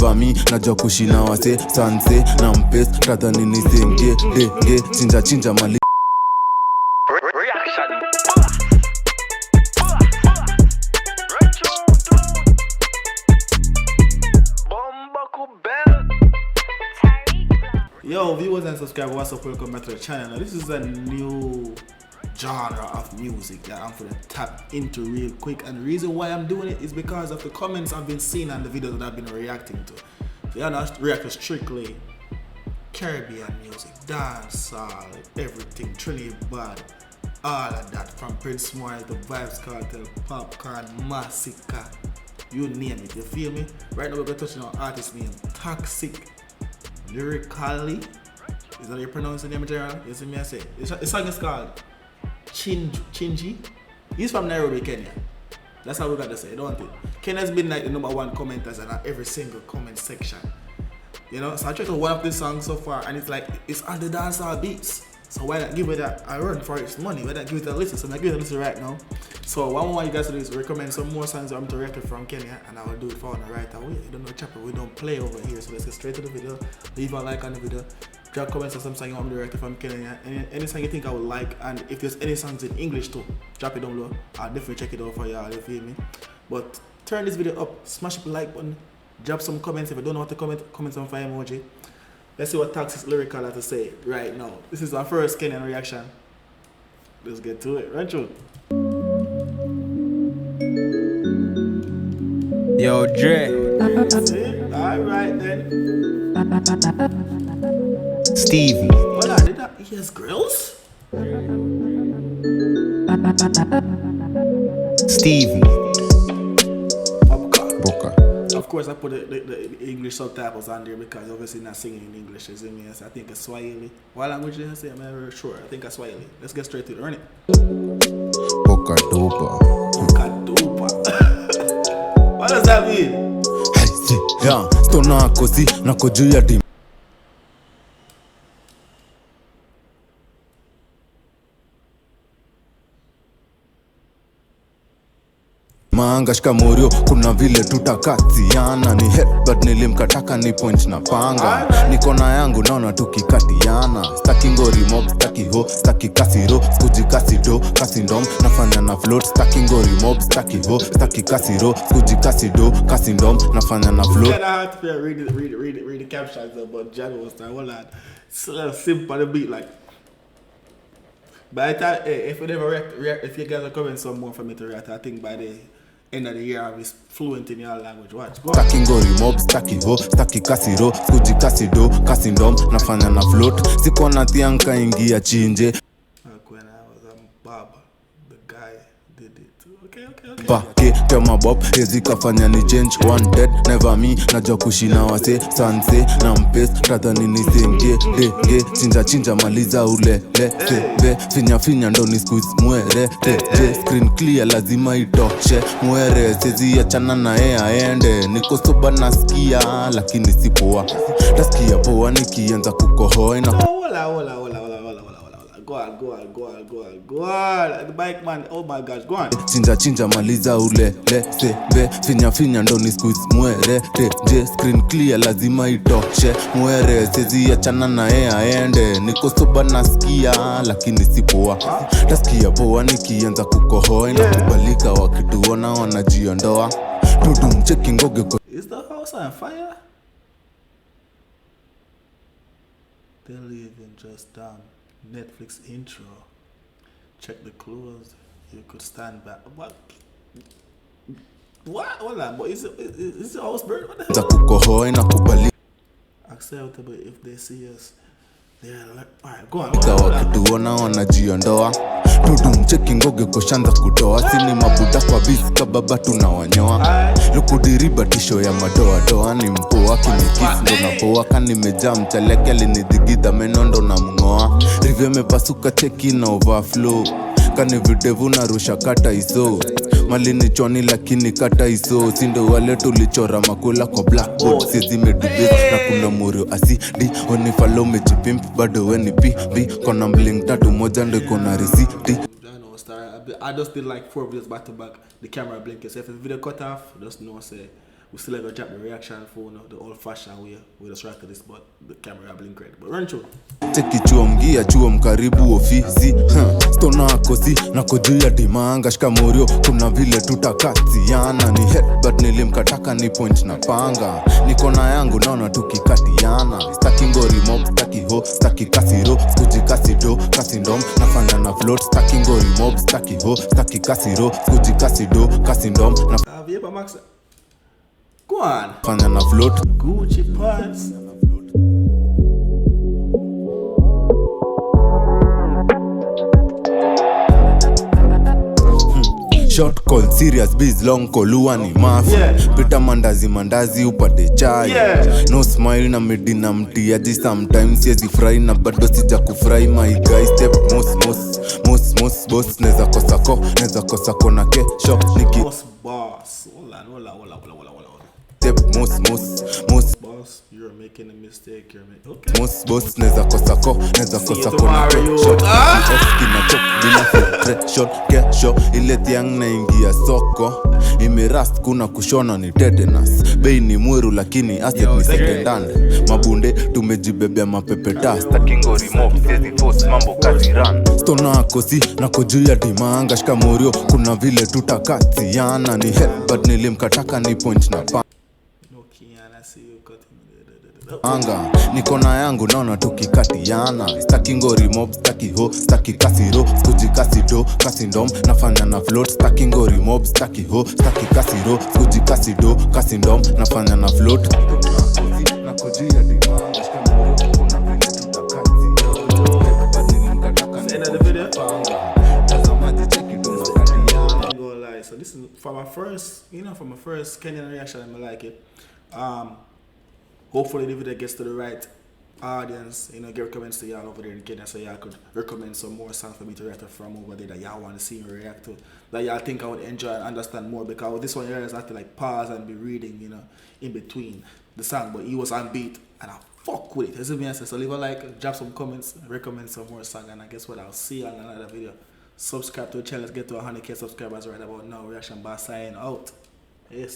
Never me, najua kushina wase sanse na mpes tadhani ni senge denge chinja chinja mali. Reaction. Yo, viewers and subscribers, what's up? Welcome back to the channel. Now, this is a new genre of music that I'm gonna tap into real quick, and the reason why I'm doing it is because of the comments I've been seeing and the videos that I've been reacting to. So yeah, I react to strictly Caribbean music, dancehall, everything, Trinidad, all of that, from Prince Moy, the Vybz Kartel, Popcaan, Masicka, you name it, you feel me? Right now we're gonna touch on artist named Toxic Lyrikali. Is that how you pronounce the name, Gerald? You see me I say? The song is called Chinji. He's from Nairobi, Kenya. That's how we got to say, don't it? Kenya's been like the #1 commenters in every single comment section. You know, so I tried to one of this song so far, and it's like, it's on the dancehall beats. So why not give it a run for its money? Why not give it a listen? So I'm gonna give it a listen right now. So what I want you guys to do is recommend some more songs I'm to react from Kenya, and I will do it for the right away. You don't know chopper, we don't play over here. So let's get straight to the video. Leave a like on the video. Drop comments on some song you want me to react from Kenya. Any song you think I would like, and if there's any songs in English too, drop it down below. I'll definitely check it out for y'all, you feel me? But turn this video up, smash up the like button, drop some comments. If you don't know what to comment, comment some fire emoji. Let's see what Toxic Lyrikali has to say right now. This is our first Kenyan reaction. Let's get to it. Run through. Yo, Dre. All right then. Stevie. Hold on, did that, he has grills? Stevie. Popcaan. Boka. Of course, I put the English subtitles on there because obviously not singing in English. Is in yes, I think it's Swahili. What language did I say? I'm not very sure. I think it's Swahili. Let's get straight to it. Earn it. Boka dopa. Boka dopa. What does that mean? Yeah, stona kosi na koju ya dim. Manga shikamorio, kuna vile tutakatiana. Ni headbutt nilimkataka ni point na panga. Niko na yangu naona tukikatiana. Staki ngori mob, staki ho, staki kasiro. Skuji kasido, kasindom, nafanya na float. Staki ngori mob, staki ho, staki kasiro. Skuji kasido, kasindom, nafanya na float. Kinda hard to read the captions though, but Jago was like, hold on. So simple the beat like. By the time, hey, if you never react, if you guys are coming some more for me to react, I think by the end of the year I'll be fluent in your language. Watch. Go. Staki ngori mob, staki ho, staki kasiro, skuji kasido, kasindom, nafanya na float. Sikuwa na tianka ingia chinje. Like when I was a Bob, the guy did it. Okay, okay, okay. Pake tema bob, hezi kafanya ni change. One dead, never me, najua kushina wase sanse na mpes, tadhani ni senge denge, chinja chinja maliza ule le sebe, finya finya ndo ni squeeze mwere te je, screen clear lazima itoshe mwere, sezi achana na yeye aende, niko soba nasikia lakini si poa, tasikia poa nikianza kukohoa na Hola, hola, hola, hola, hola, hola, hola. Go on, go on, go on, go on, go on. The bike man, oh my gosh, go on. Chinja chinja maliza ule le sebe, finya finya ndo ni squeeze mwere te je, screen clear lazima itoshe mwere, sezi achana na yeye aende, niko soba nasikia lakini si poa, tasikia poa nikianza kukohoa na kubalika, wakituona wanajiondoa, tudum cheki ngoge kwa. Is the house on fire? They leaving just down. Netflix intro. Check the clues. You could stand back. What? What? Hold on, but is it house bird? What the hell? Kukohoa na kubalika. Acceptable if they see us. They're like, all right, go on. Go on, go on. Wakituona wanajiondoa. Tudum cheki ngoge koshanza kutoa. Sini mabuda kwa biz kababa tunawanyoa. Lukudiriba tisho ya madoa doa ni mpoa kinikisi ndo napoa kanimejaa mchaleke alinidigida meno ndo namngoa. Rivyo imepasuka cheki na overflow. Kani videvu narusha kata iso. Mali ni choni lakini kata iso. Sindo wale tulichora makula kwa blackboard. Sizi medubis na kuna murio asidi. Oni follow me chipimp bado weni PB. Kona bling tatu moja ndo iko na risiti. I just did like 4 videos back to back. The camera blinking. So if the video cut off, just know say We still gonna drop the reaction phone the old fashioned way. We just react to this, but the camera blink red. But run through. Cheki chuo mgia chuo mkaribu ofisi stona kosi nako juu ya dimanga shikamorio kuna vile tutakatiana ni headbutt nilimkataka ni point na panga niko na yangu naona tukikatiana staki ngori mob staki ho staki kasiro skuji kasido kasindom nafanya na float staki ngori mob staki ho staki kasiro skuji kasido kasindom Viepa Max. Go on. Nafanya na float Gucci pants. Short call, serious biz, long call, huwa ni mafia. Yeah. Pita mandazi mandazi upate chai. Yeah. No smile na midi na mtiaji sometimes siwezi fry na bado sija kufry my guy step mos mos mos mos boss neza kosa ko neza kosa ko na kesho niki Boss boss. Hold on, hold on, hold on, hold on, hold on, hold on. step mos mos mos Boss, you're making a mistake. You're making okay. mos boss neza kosa ko neza See you kosa ko na tomorrow, kesho yo. Ah! Off kina chok bila filtration kesho ile tiang naingia soko imerast kuna kushona ni tetanus bei ni mweru lakini asset ni second hand mabunde tumejibebea mapepe dust stona kosi nako juu ya dimanga shikamorio kuna vile tutakatiana ni headbutt nilimkataka ni point na pa No, Kiana, see you cutting. anga niko na yangu naona tukikatiana staki ngori mob staki ho staki kasiro skuji kasido kasindom nafanya na float staki ngori mob staki ho staki kasiro skuji kasido kasindom nafanya na float End of the video. I ain't gonna lie. So this is for my first, you know, for my first Kenyan reaction. I like it. Hopefully the video gets to the right audience. You know, get recommends to y'all over there in Kenya, so y'all could recommend some more songs for me to react to from over there that y'all want to see me react to, that y'all think I would enjoy and understand more. Because this one here is I have to like pause and be reading, you know, in between the song. But he was on beat and I fuck with it. As me, so leave a like, drop some comments, recommend some more song, and I guess what, I'll see you on another video. Subscribe to the channel. Let's get to 100K subscribers right about now. Reaction Boss sign out. Yes.